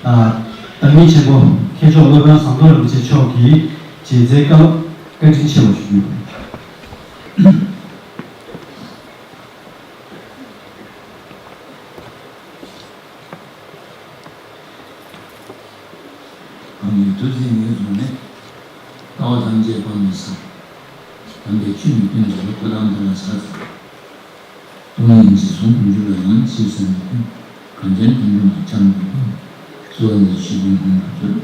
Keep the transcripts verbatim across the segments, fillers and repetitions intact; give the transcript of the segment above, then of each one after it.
ཨ། བདག་ཉིད་ཆེན་པོ་མཁས་མཆོག་སློབ་དཔོན་ཟམ་གདོང་རིན་པོ་ཆེ་མཆོག་གིས་མཛད་རྗེས་བཀའ་སློབ་བཀའ་དྲིན་ཆེ་བ་ཞུ་རྒྱུ། གང་གི་ཐུགས་བརྩེ་ཉེར་བཟུང་ནས། ལྟ་བ་ཐམས་ཅད་སྤང་བའི་ས། དམ་པའི་ཆོས་ནི་སྟོན་པ་ལ། ཐུགས་དམ་དང་བ་ཕྱག་འཚལ། སྟོང་ཉིད་འཇིག་གསུམ་དུ་འཇུག་པ་ཡང་། ཕྱི་སེམས་ནི་ཀུན། གང་ཕྱིར་དོན་དུ་ནི་བྱམས་པའི་ཀུན། གཙོ་བོ་འདི་ཕྱི་ཀུན་ཀུན་ཏུ་སྩོལ།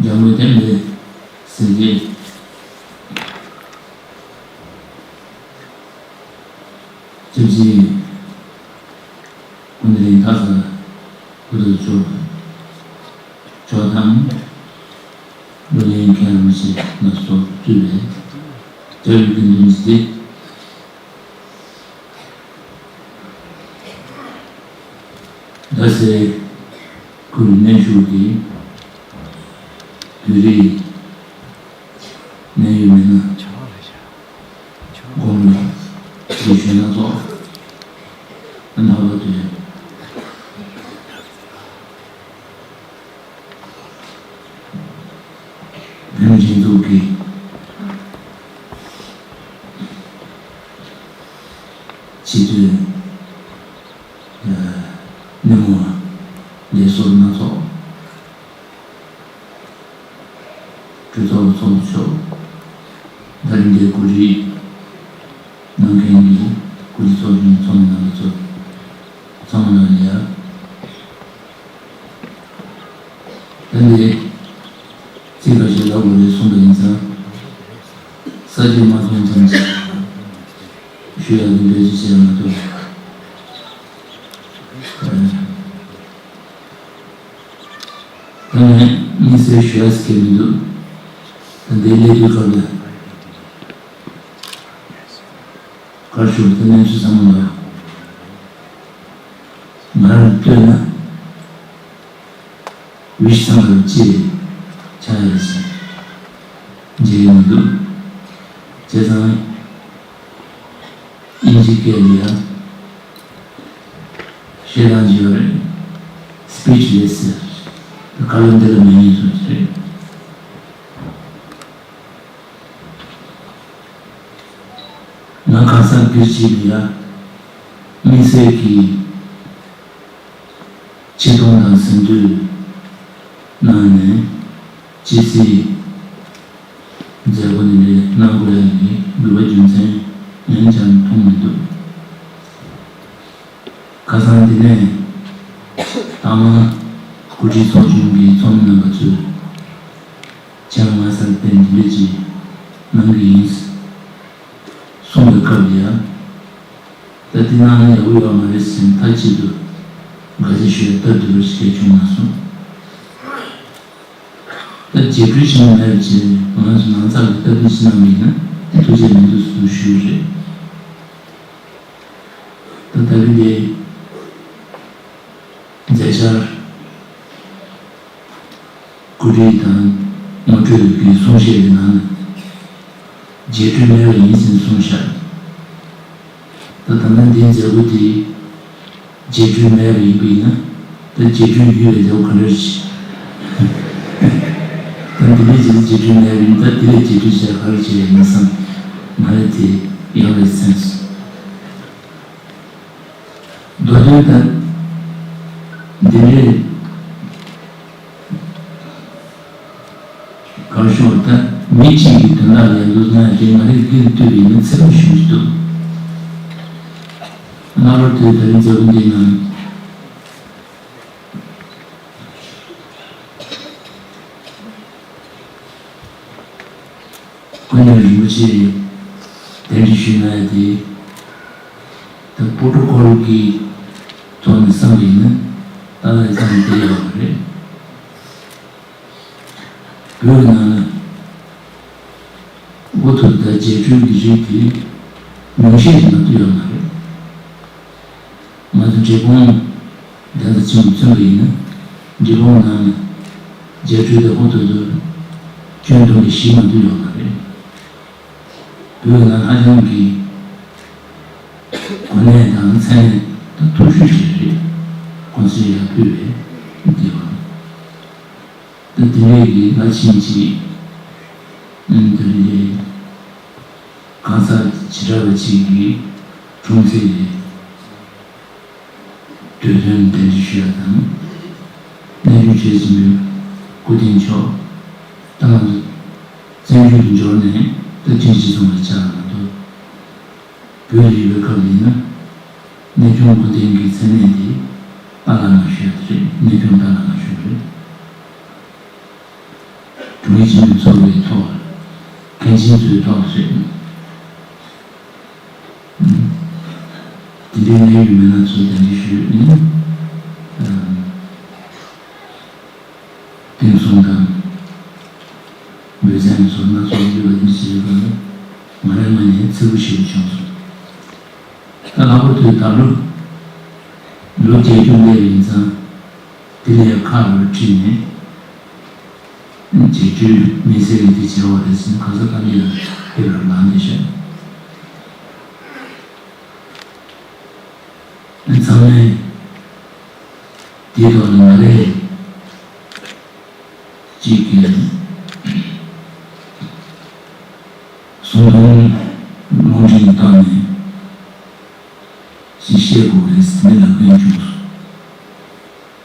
འཇམ་མགོན་བསྟན་པའི་གཟེར་གྱིས། སྐྱབས་རྗེ་སྐུ་ཕྲེང་ཐག་ས་སྐུ་ཐོག་མཆོག་མཆོག་དང་། བློ་ལྡན་མཁན་རིན་པོ་ཆེ་ལ་སོགས་གཙོས་པའི་རྒྱལ་བའི་དགེ་འདུན་འདི། རྡ་སའི་ཁུལ་གནས་བཞུགས་ཀྱི་བོད་རིགས་གནད་ཡོད་མི་སྣ། དགོང་མོའི་ལས་ཞུ་སྣ་ཚོགས་རྣམ་པ་དེ། བོད་མི་སྒྲིག་འཛུགས་ཀྱི་སྤྱི་འཐུས་སྣེ་མོ་ལས་ཟུར་སྣ་ཚོགས། གྲོས་ཚོགས་ཚོགས་གཙོ་མཆོག་ད་རིང་འདིར་གོ་སྒྲིག་གནང་མཁན་གྱི་གོ་སྒྲིག་ཚོགས་ཆུང་ཚོགས་མི་རྣམ་པ་ཚོ་ཚང་མ་ལ་ཡ། ད་ནི་ཚིག་ཁ་ཤས་ལབ་དགོས་རེད་གསུངས་པ་ཡིན་ཙང་། ས་བཅད་མ་མཐོང་ཙམ་ཞིག་ཞུ་ཡག་གི་འབད་བརྩོན་བྱས་མ་གཏོགས། ད་ནི་དམིགས་བསལ་ཞུ་ཡག་ཟེར་མཁན་མི་འདུག་ད་ལྟའི་གནས་དུས་སྐབས་ལ། གར་ཞུ་བ་དེ་གནས་ཚུལ་ཚང་མ་ལ་ང་རང་ལྟོས་ན། བི་ཤི་ཚང་ག་རུ་ཅི་རེད་ཆགས་ཡོད་ཟེར། མཇལ་ཡོང་འདུག་བྱས་ཙང་དབྱིན་ཇི་སྐད་ལ་ཡང་བཤད་སྟངས་ཅིག་ཡོད་རེད། སི་པི་ཆི་ལེ་སི་ཟེར། བཀའ་སློབ་འདི་ལ་མེད་ངེས་སོ་ཅི་རེད། ང་གང་ཟག་སྒེར་གཅིག་ལ་ཡང་དམིགས་བསལ་གྱི་ཆེ་མཐོང་དང་ཟིན་བྲིས་གནང་ནས་ཅི་སྲིད་མཛད་སྒོ་འདི་འདྲའི་གནང་དགོས་ཡ་ནི་འདུག་པ་རྒྱུ་མཚན་ཡང་ཅང་མཐོང་མི་འདུག་ཁ་སང་འདི་ནས་ད་མ་གོ་སྒྲིག་ཚོགས་ཆུང་གི་ཚོགས་མི་རྣམ་པ་ཚོས་ཅང་ང་སར་བརྟེན་འདི་འདྲ་ཅིག་གནང་གི་ཡིན་གསུངས་པའི་སྐབས་ལ་ཡང་། ད་འདི་གནང་ན་ཡག་པོ་ཡོད་མ་རེད་ཟེར་མཐའ་གཅིག་ཏུ་འགའ་ཅིག་ཞུ་ཡ་སྟབས་བདེ་པོ་ཞིག་བྱུང་མ་སོང་། ད་རྗེས་འགྲོ་བྱེད་མི་མེད་པ་བྱས་ང་ཚོ་ནང་ཚགས་ཀྱི་སྟབས་བདེ་ཞིག་གནང་བ་ཡིན་ན་ཐུགས་རྗེ་མི་འདུག་ཟེར་ཞུས་རེད། ད་ད་རིང་འདི་མཛད་འཆར་གོ་སྒྲིག་དང་ངོ་སྤྲོད་ཀྱི་གསུང་བཤད་ཀྱི་ནང་ནས་རྗེས་འགྲོ་མེད་པ་ཡིན་ཟེར་གསུངས་ཤག་ད་ད་ལྟ་འདིའི་མཛད་སྒོ་དེ་རྗེས་འགྲོ་མེད་པ་ཡིན་པ་ཡིན་ན་ད་རྗེས་འགྲོ་ཡོད་པའི་མཛད་སྒོ་ག་འདྲ་ཞིག་ད་འདི་ལས་རྗེས་རྗེས་འགྲོ་མེད་པ་ཡིན་ད་འདི་ལས་རྗེས་འགྲོ་བྱས་ག་རེ་བྱས་ཡིན་བསམ་ང་རེ་དེ་ཡང་རེ་སེམས་སོང་། མདོ་དོན་ད་འདི་རེད། གང་ཞུ་ད་མི་གཅིག་གི་དོན་དག་ལས་འདུག་ན་དེ་ང་རེ་སྒེར་ལྟོས་པའི་ཡིན་ན་ཚེ་རིང་ཞུ་གི་འདུག་གནའ་བོར་དུ་ད་རིང་མཛད་སྒོ་འདིའི་ནང་། ཀུན་མཁྱེན་རིན་པོ་ཆེ་གདན་འདྲེན་ཞུས་གནང་ཡ་དེ་ད་པོ་ཊོ་ཀོལ་གྱི་ཐོག་ནས་བསམ་པ་ཡིན་ན་ད་ལྟ་བསམ་བསྡད་ཡོད་པ་རེད། བོད་ཀྱི་ནང་ན་འོ་ཐུག་ད་རྗེས་འགྲོའི་རིགས་དེ་ཉུང་ཤས་ཤིག་མ་གཏོགས་ཡོད་མ་རེད། ང་ཚོ་འབྲས་སྤུངས་གདན་ས་ཆེན་པོ་མཚོན་པ་ཡིན་ན་འབྲས་སྤུངས་ནང་ནས་རྗེས་འགྲོའི་ད་འོ་ཐུག་ཏུ་སྐྱོན་སྡོམ་པའི་གཞི་མ་གཏོགས་ཡོད་མ་རེད། བོད་ནང་ཧ་ཅང་གི་གོ་གནས་དང་མཚན་གནས་ ཐུགས་ཞུ་ཞིག་རེད། ཁོང་ཚོས་ཡར་ཕུལ་བའི་འདི་བ། ད་དེ་འདྲའི་གི་ལ་ཕྱིན་ཅིག་ཨ་ནི་དེ་རིང་གང་ཟག་བྱེ་བྲག་པ་ཅིག་གི་འཁྲུངས་ཚེས་ལ་གྲོས་དོན་གདན་འདྲེན་ཞུ་ཡ་དང་། གནས་ཆུང་བྱེད་ཀྱིན་པའི་སྐུ་རྟེན་མཆོག་ད་ང་ཚོ་བཙན་བྱོལ་དུ་འབྱོར་ནས་ད་ཅིག་ཅིག་སོང་བའི་ཆ་ལ་མ་གཏོགས། བོད་ལ་ཡོད་པའི་སྐབས་ཡིན་ན། གནས་ཆུང་སྐུ་རྟེན་གྱི་མཚན་གནས་དེ་པཱ་ལགས་མངའ་གཞུང་དེ་རེད། གནས་ཆུང་པཱ་ལགས་མངའ་གཞུང་རེད། དྲུང་ཡིག་ཆེན་མོའི་ཚོགས་པའི་ཐོག་མཁན་ཆེན་ཚོའི་ཐོག་རེད། དེ་འདྲའི་གནས་ཡུལ་མི་སྣ་ཚོ་གདན་འདྲེན་ཞུས་ནས། བསྟན་སྲུང་དང་། འབུལ་ཚན་སོགས་སྣ་ཚོགས་ཡོད་པ་འདི་ཞིག་ཡོད་པ་ལ་ང་རང་ངོས་ནས་ཚ་པོ་ཞེ་པོ་བྱུང་སོང་། ད་ལྷག་པར་དུ་ད་ལོ་ལོ་བརྒྱད་ཅུ་སླེབས་ཡིན་ཙང་དེ་ལས་ཁག་རུ་ཁྲིད་ནས་བརྒྱད་ཅུའི་མི་ཚེ་གི་དེ་བྱས་པ་རེད་ཟེར་ནས་གང་ཟག་གང་ཡང་ཕེབས་རབས་ལངས་བསྡད་ཤག་ཚང་མས་དེའི་ཐོག་ལ་ང་རས་གཅིག་གིས་གསུང་འབུམ་རྨང་འདྲེན་བཏང་ནས་ཅིག་བཤད་དགོས་རེད་ཟེར་ནས་ལབ་མཁན་བྱུང་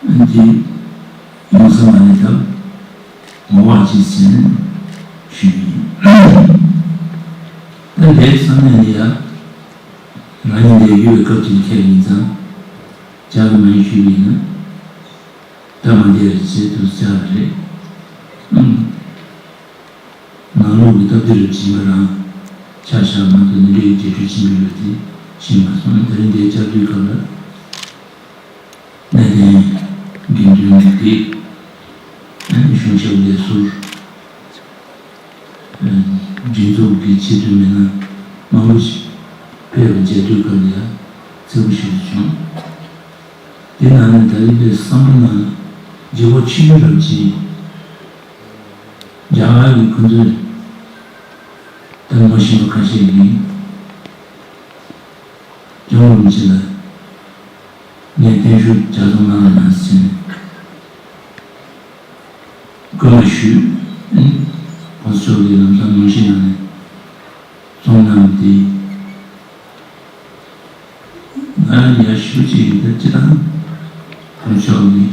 སོང་། འདི་ཡོང་ས་མ་རེད་སྟབས་ངོ་བ་ཅིག་ཟེར་ནས་ཞུས་ཡིན། ད་ལས་བསམ་ནས་ནི་ཡ། ང་གཉིས་འདིར་ཡོད་པའི་སྐབས་དེར་ཁྱེད་ཡིན་ཙང་། ཅག་གི་མ་ཡིན་ཞུས་ཡིན་ན། ད་མ་འདིར་བྱེད་དུ་བཅར་བ་རེད། ཨང་། ནང་ལོགས་ཀྱི་སྟབས་བདེ་རུ་ཕྱིན་པ་རང་ཆ་བཞག་མ་གཏོགས་འདི་འདྲའི་རྒྱས་སྤྲོས་ཆེན་པོ་ཡོད་དེ་ཤེས་མ་སོང་། དེ་རིང་འདིར་བཅར་དུས་སྐབས་ལ། གནས་བརྟན་དགེ་འདུན་གྱི་སྡེ། གཞུང་ཞབས་ལས་ཟུར། སྒྲིག་འཛུགས་ཀྱི་ཆེད་དོན་མི་སྣ་མང་པོ་ཞིག་ཕེབས་པ་མཇལ་དུས་སྐབས་ལ་ཡང་ཚ་པོ་ཞེ་པོ་བྱུང་། དེ་ནང་ནས་ད་རེས་པའི་བསམ་བློ་ནང་བརྗེ་བོ་ཆེ་ཤོས་རབ་ཅིག་རྒྱ་གར་གྱི་ཁོ་ཚོས་ད་ངོ་ཤེས་པ་ཁ་ཤས་ཀྱིས་སྐྱབས་མགོན་རིན་པོ་ཆེ་ལ་ངས་བརྟན་བཞུགས་ལྗགས་རྩོམ་གནང་རོགས་གནང་ཟེར་ནས་བསྐུལ་མ་ཞུས། ཁོང་ཚོ་གིས་ལམ་སང་ནང་བཞིན་གནང་ནས་རྩོམ་གནང་དེ། ང་ཡང་ཞུ་ཅིག་ཡིན་ད་ཅི་དང་ཁོང་ཚོ་གིས།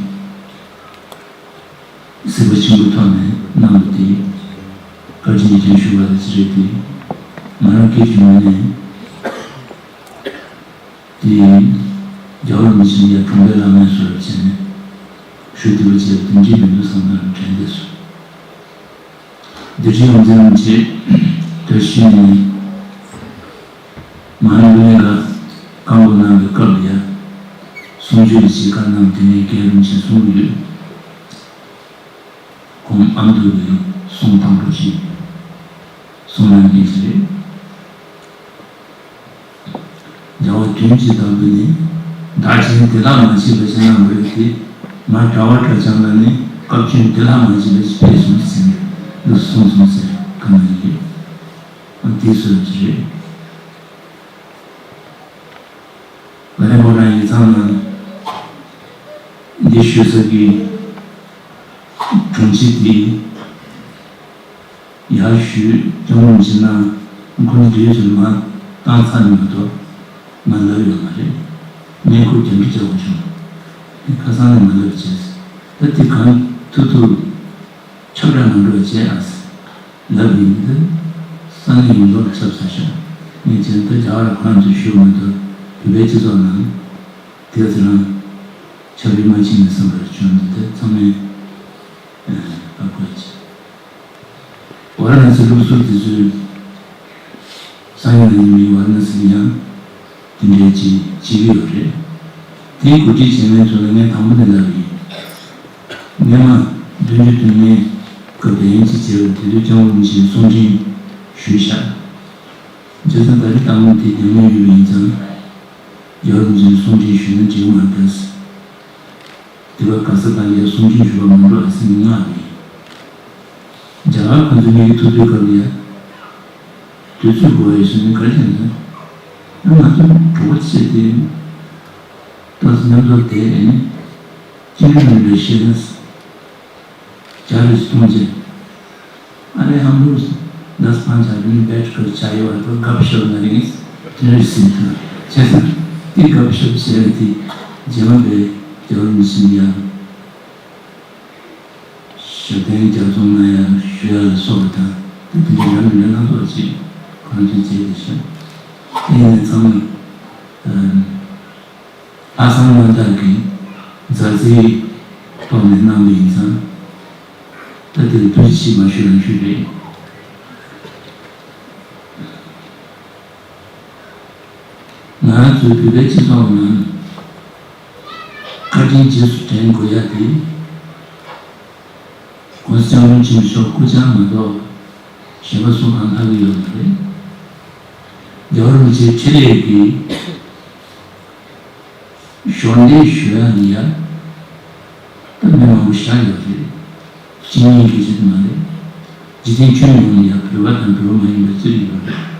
སྲིད་པ་ཆེན་པོའི་ཐོག་ནས་གནང་བ་དེ་བཀའ་དྲིན་ཅན་ཞུ་བ་རེད་ཟེར་རེད་དེ། ང་རང་སྐད་ཀྱི་ངོས་ནས་དེ་རྒྱལ་བ་རིན་པོ་ཆེ་ཡ་གྲོང་པའི་བླ་མའི་བཟོ་འདྲ་བྱས་ནས་ཞུ་བདེ་པོ་བྱས་པ་དེ་འདྲའི་མི་འདུག་བསམ་ན་དྲན་བསྡད་སོང་། འདི་འདྲའི་ཡོང་འཛིན་རིན་པོ་ཆེ་དེ་ཤེས་ནས་མ་ཎི་ཀུན་ལེགས་ཀ་བཀའ་འགོ་གནང་བའི་སྐབས་ལ་ཡ་གསུང་ཆོས་ཀྱི་ཆེད་བཀའ་གནང་དེ་ནས་རྒན་རིན་པོ་ཆེ་གསུང་གི་ཡོད། ཁོང་ཨ་མདོ་གི་གསུང་དང་པོ་ཅིག་གསུང་གནང་མཁན་ཞིག་རེད། རྒྱལ་བ་དོན་གྱི་བདག་པོ་ནི་བདག་ཆེན་དེ་དག་མ་མཆིས་པ་ཞིག་གནང་བ་རེད་དེ། ང་གྲྭ་བ་གྲྭ་རྐྱང་ལ་ནི་སྐབས་བཅོལ་དེ་དག་མ་མཆིས་པ་ཞིག་ཕེབས་སོང་ཟེར་ནས་འདུག་གསུངས་སོང་ཟེར་བཀའ་གནང་གི་ཡོད། ཨ་དེ་ཚོ་ཅི་རེད། ང་རང་མོ་རང་ཡིག་ཚང་ནང་འདི་ཞུ་ས་གི་དྲུང་ཆེ་དེ་ཡར་ཞུས་སྐྱོང་རུང་ཕྱིན་ན་ཁོང་དུས་སུ་མ་བཏང་ཚར་ནས་མ་གཏོགས་མ་ལབ་ཡོད་མ་རེད། ངས་ཁོ་རྒྱབ་འདྲི་བྱ་དགོས་བྱུང་། ཁ་སང་ནས་མ་ལབ་བྱས། ད་དེ་གང་ཐུབ་ཐུབ། ཁྱབ་བསྒྲགས་མ་འགྲོ་བ་བྱས་ཨ། ལབ་ཡིན་དུས། ས་གནས་ཡོངས་རྫོགས་ལ་ཁྱབ་ཚར་ཤག་ངས་བྱས་ད་རྒྱ་གར་ཁོ་རང་ཚོས་ཞུ་མ་གཏོགས་བོད་པའི་སྤྱི་ཚོགས་ནང་། དེ་ཚོ་རང་ཁྱབ་ཡིན་མ་ཕྱིན་ནས་བསམ་པར་བྱུང་འདི་དེ་ཚང་མས་ཨ་དགོས་ཀྱི། ཝཱ་ར་ཎ་སི་ལུགས་སྲོལ་དེ་ཚོའི། སང་ཉིན་གནངས་ཉིན་མི་ཝཱ་ར་ཎ་སི་ཡང་དེ་འདྲའི་ཅིག་བྱེད་ཀྱི་ཡོད་རེད། དེའི་གོ་སྒྲིག་བྱེད་མཁན་ཚོ་ལ་ངས་དང་པོ་ནས་ལབ་ཡིན། སྔོན་མ་བདུན་ཅུ་དོན་ལྔའི་སྐབས་དེ་ཡིན་གཅིག་བྱས་པ་དེ་དུས་སྐྱབས་མགོན་རིན་པོ་ཆེས་གསུང་འཕྲིན་ཞུས་ཤག་བྱས་ཙང་ད་རེས་དང་པོ་དེ་རྒྱ་མི་ཡོད་པ་ཡིན་ཙང་། རྒྱལ་བ་རིན་པོ་ཆེས་གསུང་འཕྲིན་ཞུས་ན་འགྲིག་གི་མ་རེད་ཟེར། དེ་བས་ག་ས་ག་ལ་ཡ་གསུང་འཕྲིན་ཞུ་བ་མ་འགྲོ་ཨ་ཟེར་ནས་མངགས་པ་ཡིན། རྒྱ་གར་ཁོ་ཚོ་གཉིས་ཀྱི་ཐུག་དུས་སྐབས་ལ་ཡ། དུས་ཚོད་འགོར་ཡོད་ཟེར་ནས་ག་རེ་བྱས་ན། ཨ་ང་ཚོ་གྲོགས་པོ་བྱས་ཏེ། ལ་མཉམ་དུ་བསྡད་ནས་སྤྱི་འཐུས་མི་འདྲ་བཤད་ན། བརྒྱ་རེ་སྟོང་བྱས། ཨ་རེ་ཧམ་བུ་ཟླ་སྤང་བྱ་བའི་བེད་སྐོར་བྱ་ཡོད་པ་དགའ་ཤོས་ན་རིང་དེ་རེ་ཟིན་ཐུབ་བྱས་ཙང་དེ་དགའ་ཤོས་བྱས་པ་དེ་རྗེས་མ་པའི་རྒྱལ་བ་རིན་པོ་ཆེ་ཡང་ཞབས་བརྟན་རྒྱ་མཚོ་ང་ཡང་ཞུ་ཡ་ལ་སོགས་པ་དང་དེ་དེ་འདྲའི་འདྲ་མི་འདྲ་སྣ་ཚོགས་ཅིག་གང་ཅི་བྱས་ཏེ་བཞག་དེ་ཡིན་ན་ཚང་མ། ལྷག་བསམ་རྣམ་དག་གིས་མཛའ་བརྩེའི་ཐོག་ནས་གནང་བ་ཡིན་ཙང་། ད་དེར་ཐུགས་རྗེ་ཆེ་མ་ཞུ་རང་ཞུས་རེད། ང་ཚོའི་བོད་པའི་སྤྱི་ཚོགས་ནང་བཀའ་དྲིན་རྗེས་སུ་དྲན་དགོས་ཡ་དེ། ༸གོང་ས་༸སྐྱབས་མགོན་ཆེན་པོ་མཆོག་སྐུ་ཕྱྭ་མ་གཏོགས་གཞན་པ་སུ་གང་ལྷག་གི་ཡོད་མ་རེད། རྒྱལ་བ་རིན་པོ་ཆེའི་འཕྲིན་ལས་ཀྱིས་ཞོར་འདེགས་ཞུ་ཡ་ནི་ཡ། ད་མི་མང་པོ་བཞག་ཡོད་རེད། སྤྱི་མིང་གི་ཆེད་དུ་མ་རེད། འཇིག་རྟེན་ཁྱོན་ཡོངས་ནས་ཡ་བོད་པ་དང་བོད་པ་མ་ཡིན་པ་བརྩི་གི་ཡོད་རེད།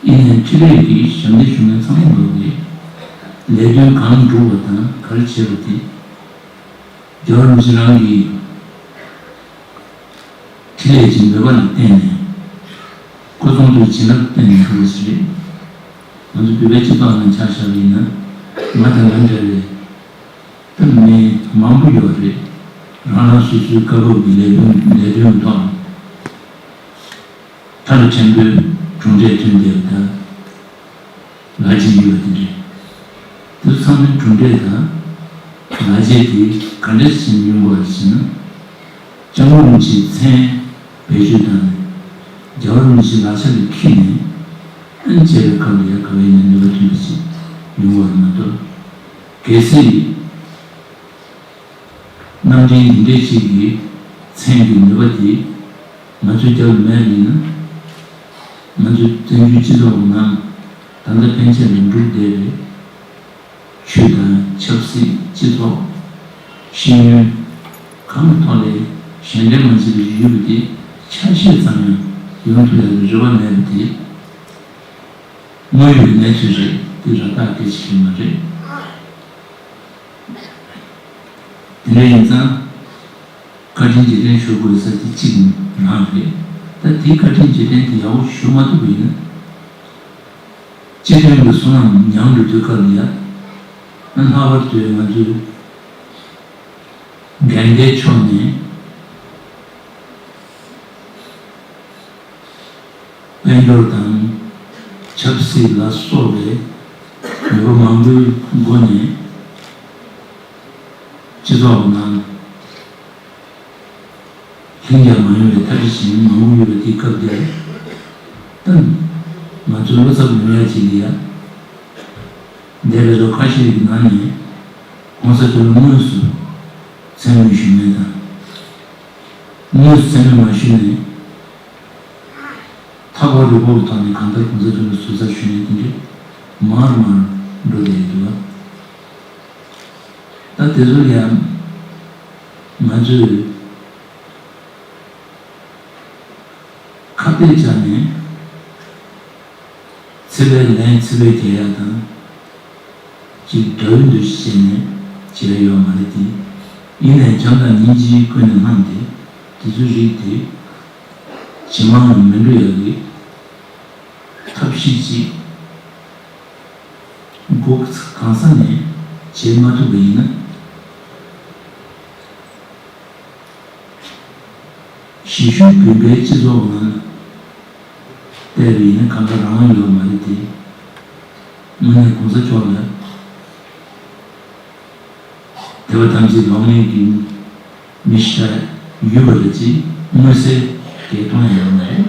ཡིན་ནའི་འཕྲིན་ལས་ཀྱིས་ཞབས་འདེགས་ཞུ་མཁན་ཚང་མ་ལོག་གི་ལས་དོན་གང་བསྒྲུབས་པ་དང་ག་རེ་བྱས་པ་དེ། རྒྱལ་བ་རིན་པོ་ཆེ་རང་གི་འཕྲིན་ལས་ཀྱི་མོས་པ་ལ་བརྟེན་ནས་སྐུ་གསུང་ཐུགས་བྱིན་རླབས་བརྟེན་ནས་ཐུབ་པ་ཞིག་རེད། ང་ཚོ་བོད་པའི་སྤྱི་ཚོགས་ནང་ཆ་བཞག་པ་ཡིན་ན་ང་དང་ང་འདྲ་བའི་ད་མི་མང་པོ་ཡོད་རེད། རང་རང་སོ་སོའི་སྐབས་བབ་ཀྱི་ལས་དོན་ལས་དོན་ཐོག་མཐའ་རུ་ཆེན་པོའི་གྲུབ་འབྲས་ཐོན་བསྡད་པ་དང་། ལག་རྗེས་ཡོད་པ་དེ་འདྲས། དེ་ཚོ་ཚང་མའི་གྲུབ་འབྲས་དང་། ལག་རྗེས་དེ་ག་འདྲས་ཕྱིན་ཡོང་དགོས་ཟེར་ན། སྐྱབས་མགོན་རིན་པོ་ཆེའི་མཚན་བེད་སྤྱོད་བཏང་ནས། རྒྱལ་བ་རིན་པོ་ཆེའི་ལག་ཆ་ལ་འཁྱེར་ནས། ཨ་ནི་བྱས་པའི་སྐབས་ལ་ཡ་ག་བའི་ནས་ནུས་པ་ཐོན་པ་ཞིག་ཡོང་བ་རེད་མ་གཏོགས། གལ་སྲིད། རྣམ་འདྲེན་འདི་འདྲའི་ཞིག་གི་མཚན་གྱི་ནུས་པ་དེ་ང་ཚོའི་རྒྱབ་ལ་མེད་པ་ཡིན་ན། ང་ཚོའི་བཙན་བྱོལ་སྤྱི་ཚོགས་ནང་ད་ལྟ་ཕན་ཆད་ལ་འགྲོ་བསྡད་པའི་ཆོས་དང་ཆབ་སྲིད་སྤྱི་ཚོགས་ཤེས་ཡོན་གང་གི་ཐོག་ལས་གཞན་དྲན་མ་བྱས་པའི་ཡུལ་དེ་ཆ་ཤས་ཙམ་ཡང་ཡོང་ཐུབ་ཡག་གི་རེ་བ་མེད་པ་དེ་དངོས་ཡོད་གནས་ཚུལ་རེད། དེ་ར་ཏག་སྐད་ཆ་ཞིག་མ་རེད། དེ་འདྲ་ཡིན་ཙང་། བཀའ་དྲིན་རྗེས་དྲན་ཞུ་དགོས་ས་དེ་གཅིག་རང་རེད། ད་དེའི་བཀའ་དྲིན་རྗེས་དྲན་དེ་ཡག་པོ་ཞུ་མ་ཐུབ་པ་ཡིན་ན། སྤྱི་དོན་གྱི་བསོད་ནམས་ཉམས་འགྲོ་དུས་སྐབས་ལ་ཡ། ཨ་ལྷག་པར་དུ་ང་ཚོའི་རྒན་གདན་ཕྱོགས་ནས། དཔལ་འབྱོར་དང་ཆབ་སྲིད་ལ་སོགས་པའི་ནུས་པ་མང་པོའི་སྒོ་ནས་སྤྱི་ཚོགས་ནང་ལྷིང་འཇགས་མ་ཡོང་བའི་ཐབས་ཤེས་མང་པོ་ཡོད་པའི་དུས་སྐབས་དེར། ད་ང་ཚོའི་བློ་འཚབ་ཡོང་ཡ་ཅིག་ལ་ཡ། འདས་པའི་ལོ་ཁ་ཤས་ཀྱི་ནང་ནས་༸གོང་ས་མཆོག་ལ་དངོས་སུ་མཚན་སྨོད་ཞུ་མཁན་དང་། དངོས་སུ་མཚན་སྨོད་མ་ཞུས་ནས། ཐག་པ་རི་བོ་གི་ཐོག་ནས་གང་ལྟར་གོང་ས་མཆོག་ལ་ཟུར་ཟ་ཞུས་ནས་དེ་འདྲས་མར་མར་འགྲོ་བསྡད་འདུག་བ། ད་དེ་ཚོ་ཡང་ང་ཚོས་ཁ་གཏད་བཅག་ནས་ཚེ་འཕེལ་ལན་ཚེ་འཕེལ་རྒྱག་ཡག་དང་། ཅིག་དགྲ་བོའི་འདུ་ཤེས་བྱས་ནས་བྱས་ཡོད་མ་རེད་དེ། ཡིན་ནའི་བྱམས་དང་སྙིང་རྗེའི་ཀུན་ནས་བསླངས་ཏེ་དེ་ཚོའི་རིགས་དེ་ཇེ་མང་ལ་མི་འགྲོ་ཡག་གི་ཐབས་ཤེས་ཅིག་སྒོ་གང་ས་ནས་བྱེད་མ་ཐུབ་པ་ཡིན་ན། གཞིས་བཞུགས་བོད་པའི་སྤྱི་ཚོགས་ནང་བལྟས་པ་ཡིན་ན་གང་ག་རང་དབང་ཡོད་མ་རེད་དེ། དངོས་གནས་གོང་ས་མཆོག་ལ་དད་པ་དམ་ཚིག་ལོག་མེད་ཀྱི་མི་ཞིག་ཡོད་པ་རེད་ཅེས་མངོན་གསལ་གྱིས་མཐོང་ཡ་ཡོད་མ་རེད།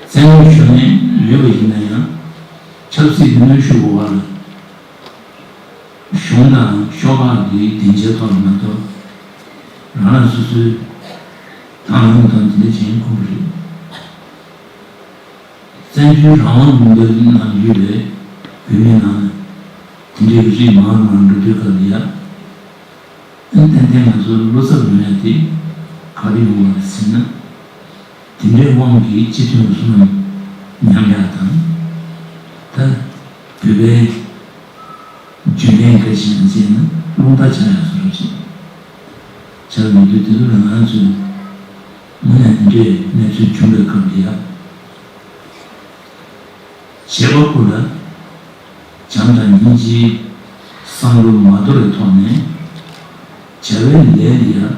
བཙན་གནོན་ཞུ་མཁན་ཡོད་པ་ཡིན་ན་ཡང་ཆབ་སྲིད་ཀྱི་གནོན་ཤུགས་འོག་ལ། གཞུང་དང་ཤོག་ཁག་གི་སྡིངས་ཆའི་ཐོག་ལ་མ་གཏོགས། རང་རང་སོ་སོའི་དང་བླངས་དང་དེ་འདྲ་བྱེད་ཁོམ་པ་རེད། བཙན་བྱོལ་རང་དབང་ལུང་པའི་ནང་ཡོད་པའི་བོད་མི་ནང་ལ་དེ་འདྲའི་རིགས་མང་རུ་མང་རུ་འགྲོ་དུས་སྐབས་ལ་ཡ། ཨ་ནི་ཏན་ཏན་ང་ཚོ་བློ་འཚབ་ཡོང་ཡ་དེ་ག་རེ་ཡོང་བ་རེད་ཟེར་ན། དེ་འདྲའི་དབང་གིས་སྤྱི་མཐུན་བསོད་ནམས་ཉམས་ཡག་དང་། ད་བོད་པའི་ བརྗོད་མཁན་འགའ་ཞིག་ཡང་བྱས་ན་རླུང་རྟ་ཆག་ཡག་བཟོ་འདྲ་ཞིག་ཆགས་ཡོང་དུས། དེ་ཚོ་ལ་ང་ཚོས་དངོས་གནས་འདི་འདྲའི་གནས་ཚུལ་བྱུང་བའི་སྐབས་འདི་ཡང་བྱེད་པ་པོ་ལ་བྱམས་དང་སྙིང་རྗེའི་བསམ་བློ་མ་དོར་བའི་ཐོག་ནས་བྱ་བའི་ལས་འདི་ཡང་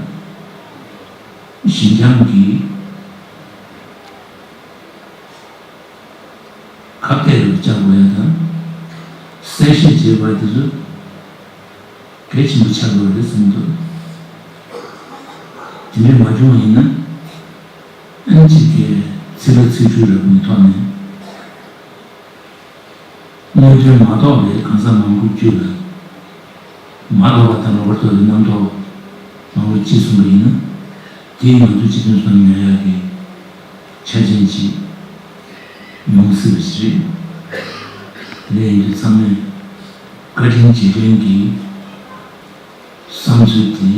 ཞི་འཇམ་གྱིས་ཁ་གཏད་རུ་བཅག་དགོས་ཡ་དང་། གསལ་བཤད་བྱེད་པ་དེ་ཚོ་གལ་ཆེན་པོ་ཆགས་དགོས་རེད་བསམ་འདུག་དེ་འདྲ་མ་བྱུང་བ་ཡིན་ན། ཨ་ནི་གཅིག་གིས་ཚིག་ལ་ཚིག་འབྲུ་རེ་བའི་ཐོག་ནས་དངོས་དོན་མ་རྟོགས་པའི་གང་ཟག་མང་པོ་བརྒྱུད་ལ། མ་རྟོགས་པ་དང་ལོག་པར་རྟོགས་པའི་རྣམ་རྟོག་མང་པོ་ཅི་གསུངས་པ་ཡིན་ན། དེས་ང་ཚོ་སྤྱི་དོན་བསམ་ཉར་ཡག་གི་ཆ་རྐྱེན་ཅིག་ཡོང་སྲིད་པ་ཞིག་རེད། དེ་ཡིན་དུས་ཚང་མས་བཀའ་དྲིན་རྗེས་དྲན་གྱི་བསམ་ཚུལ་དེ་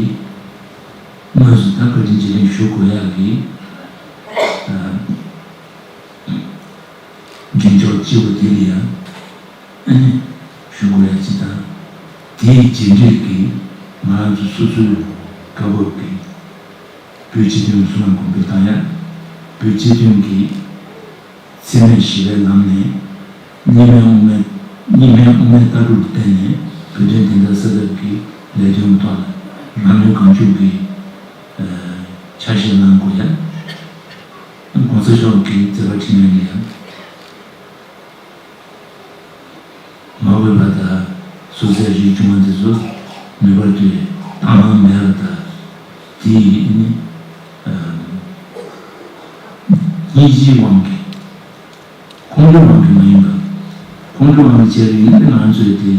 དངོས་སུ་ད་བཀའ་དྲིན་རྗེས་དྲན་ཞུ་དགོས་ཡག་གི་ཨ། འདྲེན་ཆོག་སྤྱི་བོ་དེ་ལ་ཡང་ཨ་ནི་ཞུ་དགོས་ཡ་ཅི་དང་། དེའི་རྗེས་འབྲེལ་གྱིས་ང་རང་ཚོ་སོ་སོའི་སྐབས་བབ་ཀྱི་བོད་སྤྱི་དོན་གསུང་ལམ་གོང་འཕེལ་བཏང་ཡ། བོད་སྤྱི་དོན་གྱི་འཚེ་མེད་ཞི་བའི་ལམ་ནས་གཉིས་སྨན་དབུ་མའི་གཉིས་སྨན་དབུ་མའི་ལྟ་གྲུབ་ལ་བརྟེན་ནས་བོད་དོན་བདེན་མཐའ་གསལ་ཐབས་ཀྱི་ལས་དོན་ཐོག་ལ་རང་ནུས་གང་ལྕོགས་ཀྱིས་ཆ་ཤས་གནང་དགོས་ཡ། ༸གོང་ས་མཆོག་གི་མཛད་པ་འཕྲིན་ལས་ལ་ཡང་མ་འོས་པ་དང་སོ་སོའི་རིགས་བྱུང་བ་དེ་ཚོ་ངེས་པར་དུ་བཏང་གནང་མེད་པ་དང་། དེ་ཡིས་ནི་སྙིང་རྗེའི་དབང་གིས། ཁོང་ཁྲོའི་དབང་གིས་མ་ཡིན་པ། ཁོང་ཁྲོའི་དབང་གིས་བྱས་པ་ཡིན་ན་ང་ཚོས་དེ་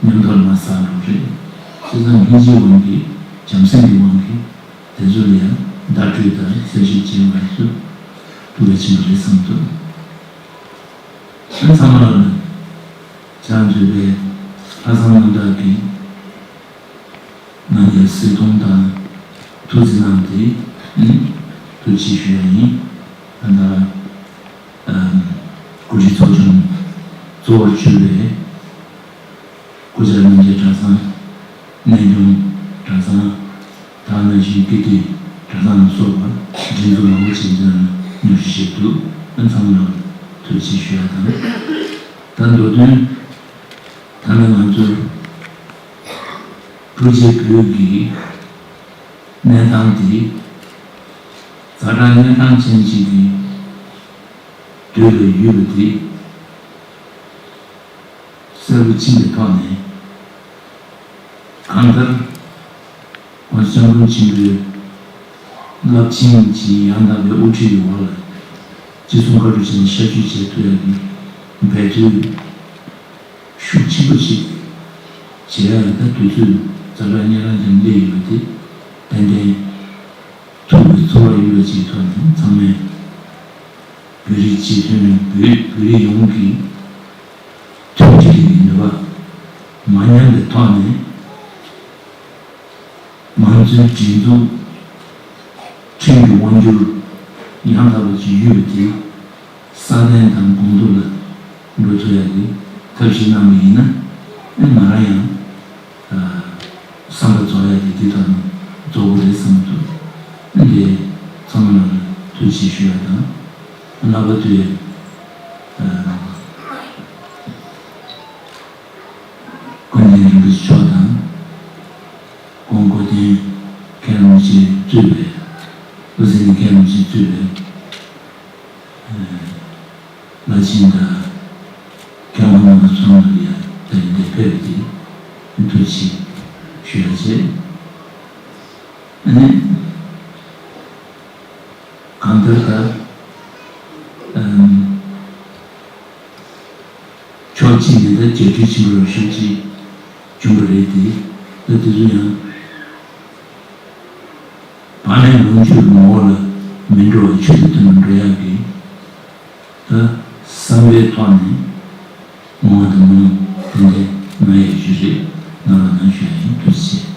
མཉམ་དུ་མ་བསགས་འགྲོ་རེད། བྱས་ཙང་སྙིང་རྗེའི་དབང་གིས། བྱམས་སེམས་ཀྱི་དབང་གིས། དེ་ཚོ་ལ་ཡང་བརྡ་སྤྲོད་དང་གསལ་བཤད་བྱེད་པ་ཚོ་ཐུགས་གལ་ཆེན་པོ་རེད་བསམ་འདུག་ཨ། ཚང་མ་ལ་ནི་བྱང་ཆུབ་པའི་ལྷག་བསམ་རྣམ་དག་གིས་ང་ལ་གཟིགས་མཐོང་དང་ཐུགས་རྗེ་གནང་སྟེ་ནི་ཐུགས་རྗེ་ཆེ་ཞུ་ཡ་ཡིན། ད་ལྟ་གོ་སྒྲིག་ཚོགས་ཆུང་གཙོ་བོར་གྱུར་པའི་སྐུ་བཅར་རྣམ་རྒྱལ་གྲྭ་ཚང་། གནས་ཆུང་གྲྭ་ཚང་། དེ་ནང་བཞིན་ཀིརྟི་གྲྭ་ཚང་ལ་སོགས་པ་སྒྲིག་འཛུགས་མང་པོ་ཅིག་འདི་ནང་མཉམ་ཞུགས་བྱས་འདུག་ཨ། ཚང་མ་ལ་ཐུགས་རྗེ་ཆེ་ཞུ་ཡ་དང་། ད་མདོ་དོན་ད་ནི་ང་ཚོ་ཀྲུའུ་ཅེ་བོད་ཀྱི་གནས་སྟངས་འདི་ཛ་དྲག་གནས་སྟངས་ཅན་ཅིག་གི་དུས་ལ་ཡོད་པ་འདི་གསལ་པོ་ཕྱིན་པའི་ཐོག་ནས། གང་ལྟར་༸གོང་ས་༸སྐྱབས་མགོན་ཆེན་པོའི་རླབས་ཆེན་གྱི་ཡང་དག་པའི་དབུ་ཁྲིད་ཀྱི་འོག་ལ་ཅི་གསུང་བཀའ་སྒྲུབ་བྱས་ནས་ཤར་བསྐྱོད་བྱེད་ཐུབ་ཡག་གི་འབད་རྩོལ་ཤུགས་ཆེན་པོ་ཞིག་བྱེད་ཡག་གི་ད་དུས་ཚོད་ཛ་དྲག་གནས་སྟངས་ཅན་སླེབས་ཡོད་པ་དེ་ཏན་ཏན་ཐུགས་ཀྱི་ཚོར་བ་ཡོད་པ་ཅིག་ཐོག་ནས་ཚང་མས་བོད་རིགས་སྤྱི་མཐུན། བོད་བོད་རིགས་ཡོངས་ཀྱི་མཐུན་སྒྲིལ་གྱི་ནུས་པ་མ་ཉམས་པའི་ཐོག་ནས། ང་ཚོའི་སྒྲིག་འཛུགས་ཁྲིམས་ཀྱི་དབང་སྒྱུར་ཡང་དག་པ་ཅིག་ཡོད་པ་དེ་སྲ་བརྟན་དང་གོང་མཐོར་ལ་འགྲོ་ཐུབ་ཡག་གི་ཐབས་ཤེས་གནང་བ་ཡིན་ན། ཨེ། ང་རང་ཡང་ཨ་བསམ་པ་རྫོགས་ཡག་དེ་འདི་དང་རྫོགས་པ་རེད་བསམ་འདུག་ཨ། འདི་ཚང་མ་ལ་ཐུགས་རྗེ་ཆེ་ཞུ་ཡག་དང་། ལྷག་པར་དུ་ཨ་ཀུན་མཁྱེན་རིན་པོ་ཆེ་མཆོག་དང་། ཁོང་སྐུ་མཁྱེན་མཁན་རིན་པོ་ཆེ་གཙོས་པའི། བློ་གསལ་མཁན་རིན་པོ་ཆེ་གཙོས་པའི་བླ་ཆེན་དང་མཁན་པོ་རྣམ་པ་ཚང་མ་ལ་ཡང་ད་རིང་འདིར་ཕེབས་ཏེ་ཐུགས་རྗེ་ཆེ་ཞུ་ཡག་བྱས། ཨ་ནི་གང་ལྟར་ད་ཨམ། ཕྱོགས་གཅིག་ནས་ད་རྒྱ་སྐྱེད་ཆེན་པོ་རབ་ཤོས་ཅིག་བྱུང་བ་རེད་དེ། ད་དེ་ཚོ་ཡང་བག་མེད་ལོངས་སྤྱོད་ངོ་བོ་ལ་མི་འགྲོ་བའི་ཆོས་དང་མཐུན་པར་འགྲོ་ཡག་གི་ད་བསམ་པའི་ཐོག་ནས་བསྔོ་བ་དང་སྨོན་ལམ་ཏན་ཏན་གནང་ཡག་ཞུ་རེད། གནང་རོགས་གནང་ཞུ་ཡག་ཡིན། ཐུགས་རྗེ་ཆེ།